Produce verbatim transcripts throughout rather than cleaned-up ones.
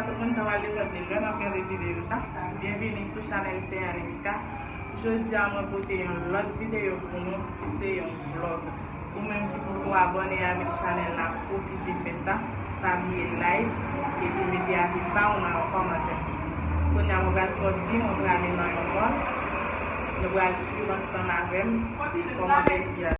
Tout moun sa pral deja vle lè m ap gade videyo sa. Byenvini sou chanèl Seyanenska. Jodi a mwen pote yon lòt videyo pou nou ki se yon vlòg. Ou menm ki poko abòne avèk chanèl la, pwofite fè sa. Pa bliye like epi mete avi pa w nan yon kòmantè. Kounye a mwen pral sòti, mwen prale nan yon mòl. Nou pral swiv ansanm avè m kòman plezi a.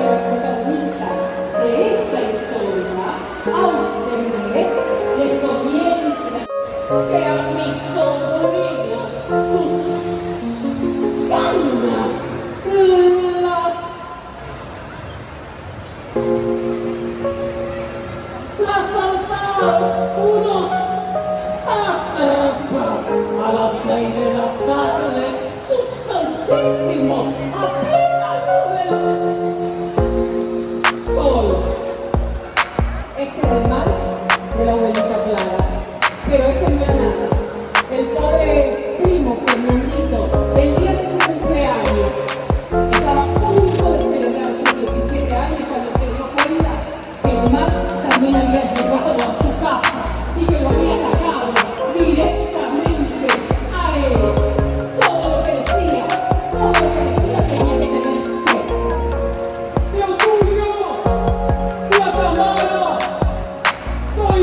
Los protagonistas de esta historia, a ustedes les comienza. Sea mi sobrina, Susana, las, las saltaron unos sátrapas a las seis de la tarde. Su Santísimo, apenas luz del sol. Este es el mal de la abuelita Clara, pero eso no es nada. El pobre primo Fernandito, el día de su cumpleaños, estaba a punto de celebrar sus diecisiete años cuando se dio cuenta que el mal también había llegado a su casa y que lo había atacado directamente a él. Todo lo que decía, todo lo que decía tenía que tener fe. Lo tuyo, lo tomado, soy